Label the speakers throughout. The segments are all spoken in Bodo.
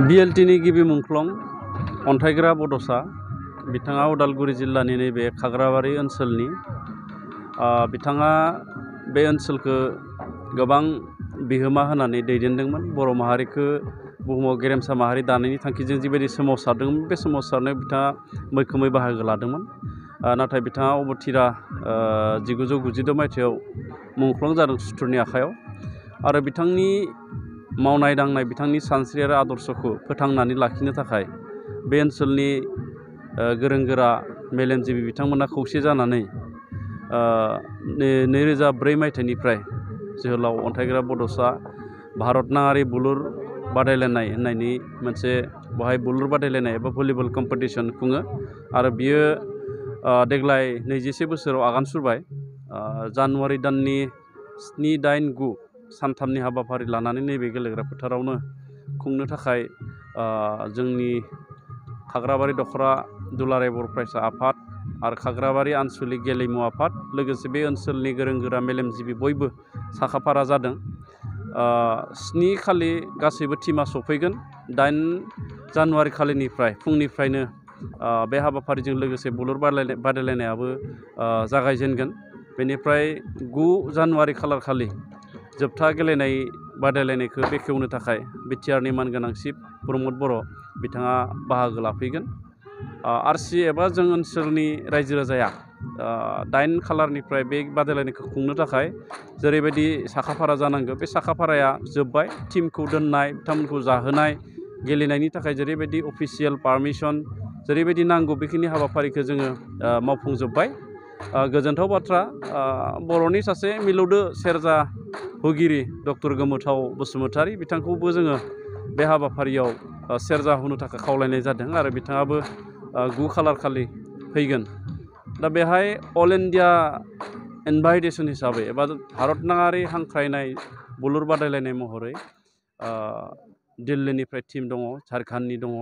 Speaker 1: BLT नि गिबि मुंख्लं अन्थाइग्रा बड'सा बिथाङा उदालगुरि जिल्लानि नैबे खाग्राबारि ओनसोलनि बिथाङा बे ओनसोलखौ गोबां बिहोमा होनानै दैदेनदोंमोन बर' माहारिखौ बुहुमाव गेरेमसा माहारि दानायनि थांखिजों जिबायदि सोमावसारदोंमोन बे सोमावसारनायाव बिथाङा मैखोमै बाहागो लादोंमोन नाथाय बिथाङा अबथिरा 1992 मायथाइयाव मुंख्लं जादों सुथुरनि आखायाव आरो बिथांनि मावनाय दांनाय बिथांनि सानस्रि आरो आदर्शखौ फोथांनानै लाखिनो थाखाय बे ओनसोलनि गोरों गोरा मेलेमजिबि बिथांमोना खौसे जानानै 2004 मायथाइनिफ्राय जोहोलाव अन्थाइग्रा बड'सा भारतनाङारि बुलुर बादायलायनाय होननायनि मोनसे बहाय बुलुर बादायलायनाय एबा भलिबल कम्पिटिशन खुङो आरो बियो देग्लाय 21 बोसोराव आगान सुरबाय जानुवारि दाननि 7, 8, 9 सानथामनि हाबाफारि लानानै नैबे गेलेग्रा फोथारावनो खुंनो थाखाय जोंनि खाग्राबारि दख'रा दुलाराय बर' फरायसा आफाद आरो खाग्राबारि आनसलिक गेलेमु आफाद लोगोसे बे ओनसोलनि गोरों गोरा मेलेमजिबि बयबो साखाफारा जादों 7 खालि गासैबो टीमा सफैगोन 8 जानुवारि खालिनिफ्राय फुंनिफ्रायनो बे हाबाफारिजों लोगोसे बुलुर बादायलायनायाबो जागायजेनगोन बेनिफ्राय 9 जानुवारि खालार खालि जोबथा गेलेनाय बादायलायनायखौ बेखेवनो थाखाय बिटिआरनि मानगोनां चिफ प्रमद बर' बिथाङा बाहागो लाफैगोन RC एबा जों ओनसोलनि रायजो राजाया 8 खालारनिफ्राय बे बादायलायनायखौ खुंनो थाखाय जेरैबायदि साखाफारा जानांगौ बे साखाफाराया जोब्बाय टीमखौ दोननाय बिथांमोनखौ जाहोनाय गेलेनायनि थाखाय जेरैबायदि अफिसियेल पारमिशन जेरैबायदि नांगौ बेखिनि हाबाफारिखौ जोङो मावफुंजोब्बाय गोजोनथाव बाथ्रा बर'नि सासे मिलौदो सेरजा हुगिरि डक्टर गोमोथाव बसुमतारी बिथांखौबो जोङो बे हाबाफारियाव सेरजा हुनो थाखाय खावलायनाय जादों आरो बिथाङाबो 9 खालार खालि फैगोन दा बेहाय अल इन्डिया इनभाइटेशन हिसाबै एबा भारतनाङारि हांख्रायनाय बुलुर बादायलायनाय महरै दिल्लीनिफ्राय टीम दङ झारखन्डनि दङ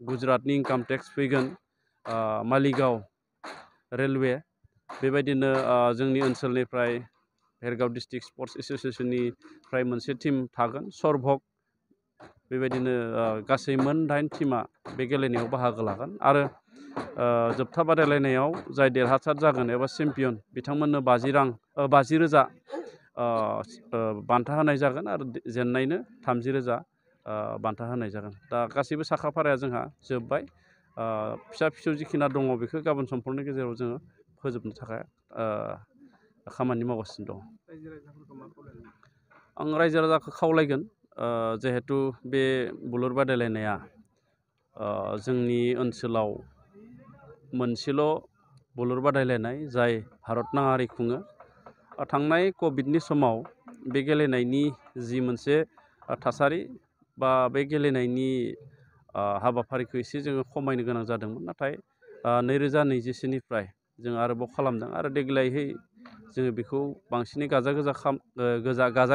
Speaker 1: गुजरातनि इनकाम टेक्स फैगोन मालिगाव रेलवे बेबायदिनो जोंनि ओनसोलनिफ्राय भेरगाव डिस्ट्रिक्ट स्पर्ट्स एसोसिएशननिफ्राय मोनसे टीम थागोन सरभग बेबायदिनो गासै मोन 8 टीमा बे गेलेनायाव बाहागो लागोन आरो जोबथा बादायलायनायाव जाय देरहासार जागोन एबा चेम्पियन बिथांमोननो 50,000 बान्था होनाय जागोन आरो जेननायनो 30,000 बान्था होनाय जागोन दा गासैबो साखाफाराया जोंहा जोब्बाय फिसा फिसौ जिखिना दङ बेखौ गाबोन समफोरनि गेजेराव जोङो फोजोबनो थाखाय खामानि मावगासिनो दं आं रायजो राजाखौ खावलायगोन जिहेतु बे बुलुर बादायलायनाया जोंनि ओनसोलाव मोनसेल' बुलुर बादायलायनाय जाय भारतनाङारि खुङो थांनाय कभिडनि समाव बे गेलेनायनि जि मोनसे थासारि बा बे गेलेनायनि हाबाफारिखौ एसे जोङो खमायनो गोनां जादोंमोन नाथाय 2021निफ्राय जों आरोबाव खालामदों आरो देग्लायहै जोङो बेखौ बांसिनै गाजा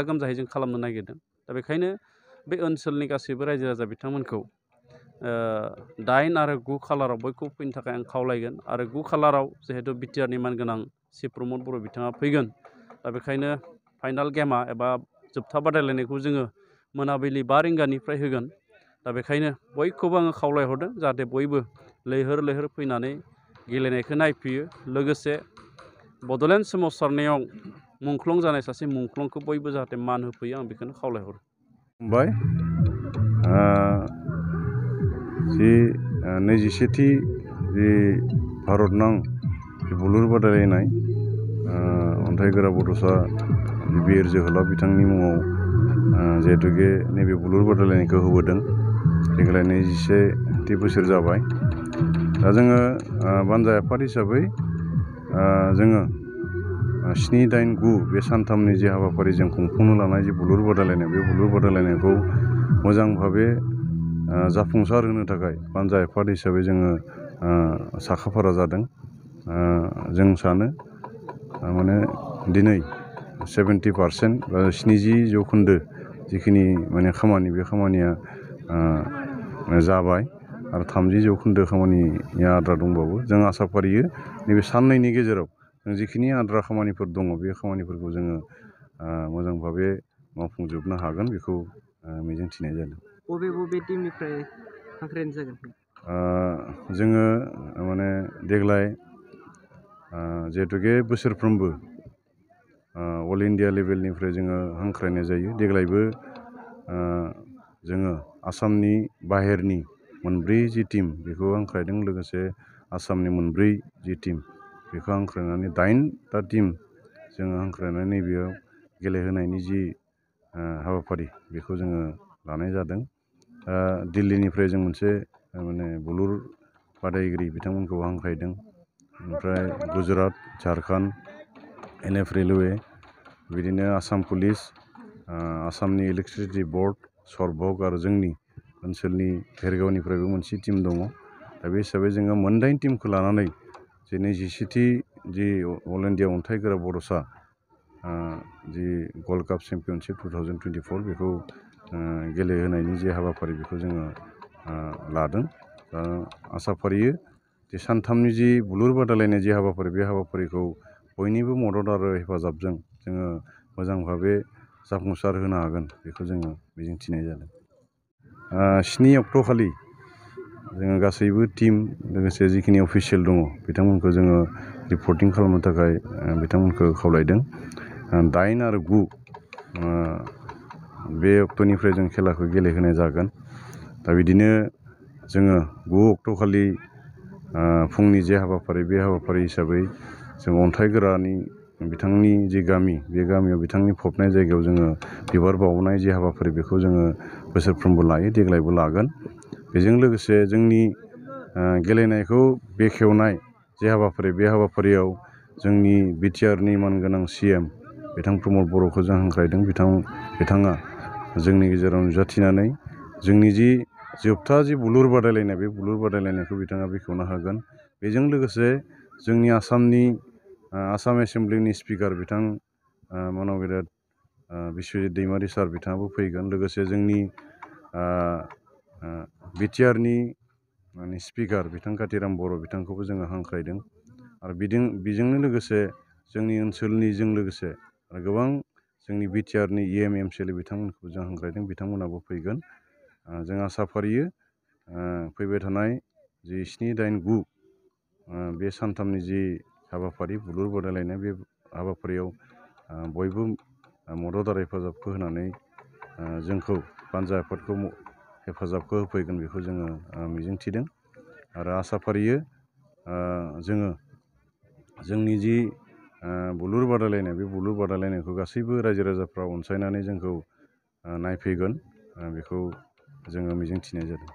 Speaker 1: गोमजायै जों खालामनो नागिरदों दा बेखायनो बे ओनसोलनि गासैबो रायजो राजा बिथांमोनखौ 8 आरो 9 खालाराव बयखौबो फैनो थाखाय आं खावलायगोन आरो 9 खालाराव जिहेतु बिटिआरनि मानगोनां चिफ प्रमद बर' बिथाङा फैगोन दा बेखायनो फाइनाल गेमा एबा जोबथा बादायलायनायखौ जोङो मोनाबिलि 5 रिंगानिफ्राय होगोन दा बेखायनो बयखौबो आङो खावलायहरदों जाहाथे बयबो लैहोर लैहोर फैनानै गेलेनायखौ नायफैयो लोगोसे बड'लेण्ड सोमावसारनायाव मुंख्लं जानाय सासे मुंख्लंखौ बयबो जाहाथे मान होफैयो आं बेखौनो खावलायहरो
Speaker 2: जि 21थि जि भारतनां बुलुर बादायलायनाय अन्थाइग्रा बड'सा बिर जोहोलाव बिथांनि मुङाव जिहेतुके नैबे बुलुर बादायलायनायखौ होबोदों देग्लाय 21थि बोसोर जाबाय दा जोङो बानजाय आफाद हिसाबै जोङो 7, 8, 9 बे सानथामनि जे हाबाफारि जों खुंफुंनो लानाय जे बुलुर बादायलायनाय बे बुलुर बादायलायनायखौ मोजां भाबे जाफुंसार होनो थाखाय बानजाय आफाद हिसाबै जोङो साखाफारा जादों जों सानो माने दिनै 70% बा 70% जिखिनि माने खामानि बे खामानिया जाबाय आरो 30% खामानिया आद्रा दंबावो जों आसा फारियो नैबे साननैनि गेजेराव जों जिखिनि आद्रा खामानिफोर दङ बे खामानिफोरखौ जोङो मोजां भाबे मावफुंजोबनो हागोन बेखौ मिजिंथिनाय जादों
Speaker 3: बबे टीमनिफ्राय हांख्रायनाय जागोन?
Speaker 2: जोङो माने देग्लाय जिहेथुके बोसोरफ्रोमबो अल इन्डिया लेभेलनिफ्राय जोङो हांख्रायनाय जायो। देग्लायबो जोङो आसामनि बाहेरनि मोनब्रै जि टीम बेखौ हांख्रायदों, लोगोसे आसामनि मोनब्रै जि टीम बेखौ हांख्रायनानै 8टा टीम जोङो हांख्रायनानै नैबेयाव गेलेहोनायनि जि हाबाफारि बेखौ जोङो लानाय जादों। दिल्लीनिफ्राय जों मोनसे माने बुलुर बादायगिरि बिथांमोनखौ हांख्रायदों। ओमफ्राय गुजरात, झारखन्ड, NF रेलवे, बिदिनो आसाम पुलिस, आसामनि इलेक्ट्रिसिटि बर्ड, सरभग आरो जोंनि ओनसोलनि भेरगावनिफ्रायबो मोनसे टीम दङ। दा बे हिसाबै जोङो मोन 8 टीमखौ लानानै जे 24थि जि अल इन्डिया अन्थाइगोरा बड'सा जि वर्ल्ड काप चेम्पियनशिप 2024 बेखौ गेलेहोनायनि जे हाबाफारि बेखौ जोङो लादों। आसा फारियो जे सानथामनि जि बुलुर बादायलायनाय जि हाबाफारि बे हाबाफारिखौ बयनिबो मदद आरो हेफाजाबजों जोङो मोजां भाबै जाफुंसार होनो हागोन बेखौ जोङो मिजिंथिनाय जादों। 7 अक्ट' खालि जोङो गासैबो टीम लोगोसे जिखिनि अफिसियेल दङ बिथांमोनखौ जोङो रिपर्टिं खालामनो थाखाय बिथांमोनखौ खावलायदों। 8 आरो 9 बे अक्ट'निफ्राय जों खेलाखौ गेलेहोनाय जागोन। दा बिदिनो जोङो 9 अक्ट' खालि फुंनि जे हाबाफारि बे हाबाफारि हिसाबै जों अन्थाइगोरानि बिथांनि जि गामि बे गामियाव बिथांनि फबनाय जायगायाव जोङो बिबार बावनाय जे हाबाफारि बेखौ जोङो बोसोरफ्रोमबो लायो, देग्लायबो लागोन। बेजों लोगोसे जोंनि गेलेनायखौ बेखेवनाय जे हाबाफारि बे हाबाफारियाव जोंनि बिटिआरनि मानगोनां CM बिथां प्रमद बर'खौ जों हांख्रायदों। बिथाङा जोंनि गेजेराव नुजाथिनानै जोंनि जि जोबथा जि बुलुर बादायलायनाय बे बुलुर बादायलायनायखौ बिथाङा बेखेवनो हागोन। बेजों लोगोसे जोंनि आसामनि आसाम एसेम्ब्लिनि स्पिकार बिथां मानगेरात बिस्वजित दैमारि सार बिथाङाबो फैगोन। लोगोसे जोंनि बिटिआरनि माने स्पिकार बिथां कातिराम बर' बिथांखौबो जोङो हांख्रायदों। आरो बेजोंनो लोगोसे जोंनि ओनसोलनिजों लोगोसे आरो गोबां जोंनि बिटिआरनि EM MCLA बिथांमोनखौ जों हांख्रायदों, बिथांमोनाबो फैगोन। जों आसा फारियो फैबाय थानाय जि 7, 8, 9 बे सानथामनि जि हाबाफारि बुलुर बादायलायनाय बे हाबाफारियाव बयबो मदद आरो हेफाजाबखौ होनानै जोंखौ बान्जा आफादखौ हेफाजाबखौ होफैगोन बेखौ जोङो मिजिंथिदों। आरो आसा फारियो जोङो जोंनि जि बुलुर बादायलायनाय बे बुलुर बादायलायनायखौ गासैबो रायजो राजाफ्रा अनसायनानै जोंखौ नायफैगोन बेखौ जोङो मिजिंथिनाय जादों।